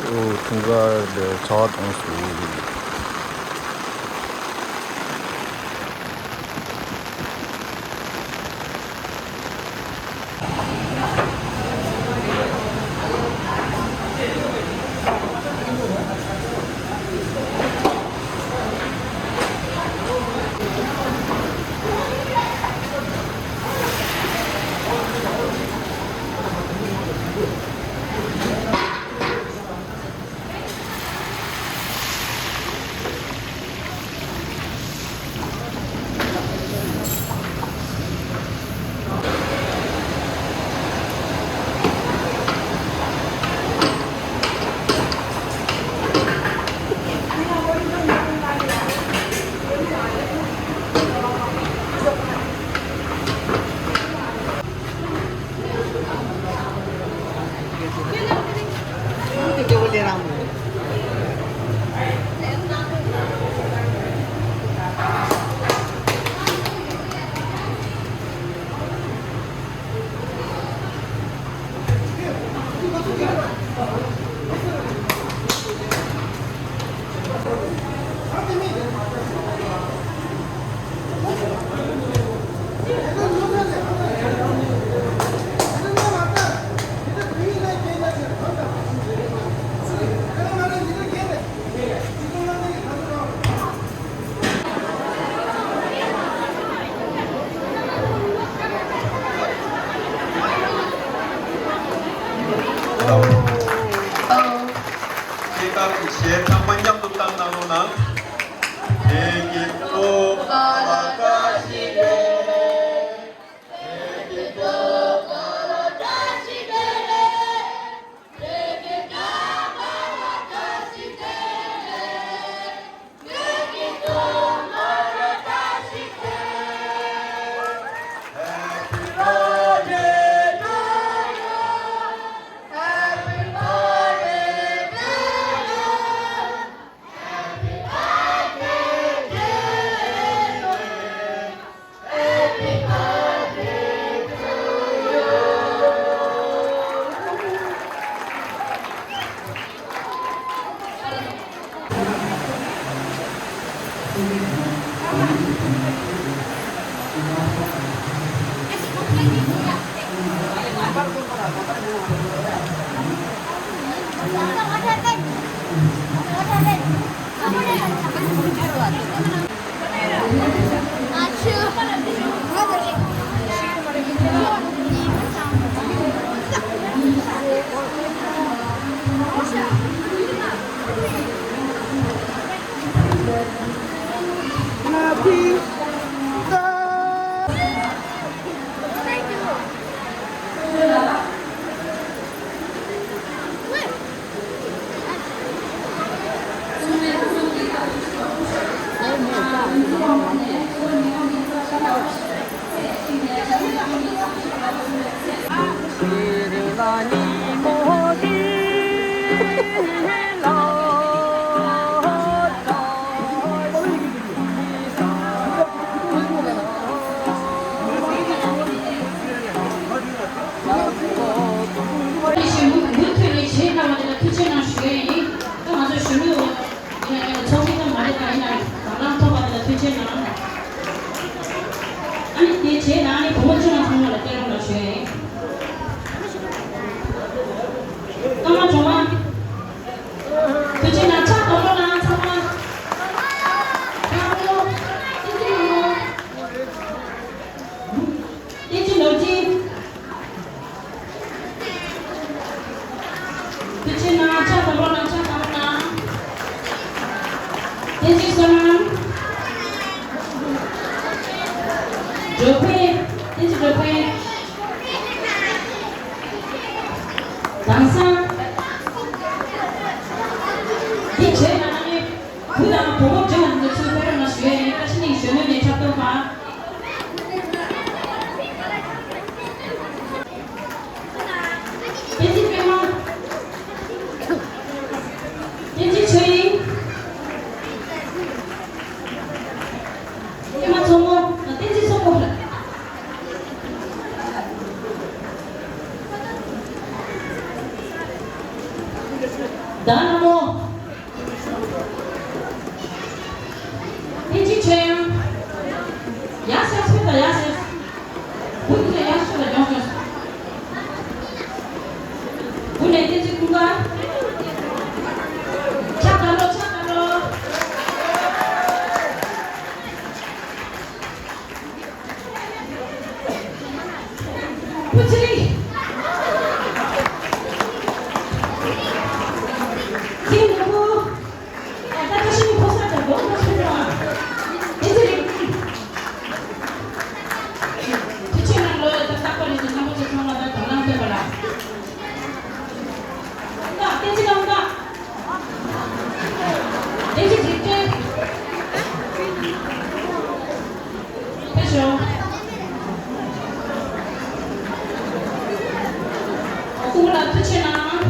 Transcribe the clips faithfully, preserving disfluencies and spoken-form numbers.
ཨོ། འཁྲུངས་སྐར་དེ་ཆར་པ་གཏོང་སོང་། སྐད་གྲགས་ཀྱི་གཞས་ཚང་མ་མཉམ་དུ་བཏང་གནང་རོགས་གནང་། དེ་གི་ཐོག་ལ་ཀ་ཤི་རེད། གཞོན་ནུ་མུ་མཐུད་ནས་བྱེད་གནང་བ་དེ་ལ་ཐུགས་རྗེ་གནང་ཞུ་ཡས་ཡིན། ད་ང་ཚོ་གཞོན་ནུ་ཡིན་ན་ཡང་ཚོགས་མི་ཙམ་མ་རེད། ད་ཡིན་ན་དང་བླངས་ཐོབ་པ་དེ་ལ་ཐུགས་རྗེ་གནང་། ཨ་ནི་དེ་རྗེས་ནང་ནས་བུ་མོ་ཆུང་བ་ཚང་མ་ལ་སྐྱེལ་རོགས་གནང་ཞུ་ཡས་ཡིན། ཀརྨ་སྒྲོལ་མ། ཐུགས་རྗེ་གནང་། ཕྱག་དང་པོ་གནང་། ཚང་མ། ཕྱག་དང་པོ། བསྟན་འཛིན་ལྷ་མོ། བསྟན་འཛིན་ནོར་བུ། ཐུགས་རྗེ་གནང་། ཕྱག་དང་པོ་གནང་། ཕྱག་དང་པོ་གནང་། བསྟན་འཛིན་བསོད་ནམས། འགྲོ་ཕན། བསྟན་འཛིན་འགྲོ་ཕན། དེང་སང་འདི་བྱས་ན་ཨ་ནི་བུ་དང་བུ་མོ་འབྲེལ་བ་འདི་ཚོས་ཕེབས་རོགས་གནང་ཞུ་ཡས་ཡིན། བཀྲ་ཤིས་གླིང་གཞོན་ནུ་ནས་འཁྲབ་སྟོན་ཁང་། བསྟན་འཛིན་པད་མ། བསྟན་འཛིན་ཆོས་དབྱིངས། པད་མ་མཚོ་མོ། བསྟན་འཛིན་མཚོ་མོ། ད་ལྷ་མོ། ཐེངས་གཅིག་ཆོས་དབྱངས། ཡར་ཤོག་ཕེབས་དང་ཡར་ཤོག་བུ་དེ་ཚོ་ཡར་ཤོག་དང་མགྱོགས་ཤོག་བུ་ནས་བསྟན་འཛིན་ཀུན་དགའ། ཕྱག་དགའ་རོགས། ཕྱག་དགའ་རོགས། བུ་ཚེ་རིང་། ཚེ་རིང་ནོར་བུ། ད་ཁ་ཤས་ནི་ཕོ་གསར་དང་རྡོག་རྡོག་ཆགས་འགྲོ་ཨ། དེ་ཚེ་རིང་། དེ་ཆེ་ན་ལོ་ཡ་ད་རྟག་པ་རེད་དེ་ནམ་པོ་ཚེ་ཐོང་ལ་ད་དོ་སྣང་ཐེབས་པ་ལ། ད་བསྟན་འཛིན་ལགས་ད། བསྟན་འཛིན་འཇིགས་བྲལ། ཕེབས་ཤོག་ཨ་ཁུ་ལགས་ཐུགས་རྗེ་གནང་།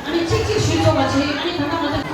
ཨ་ནི་གཅིག་གཅིག་ཞུས་ཚོགས་པ་བྱེད། ཨ་ནི་ད་ལྟ་ང་ཚོ།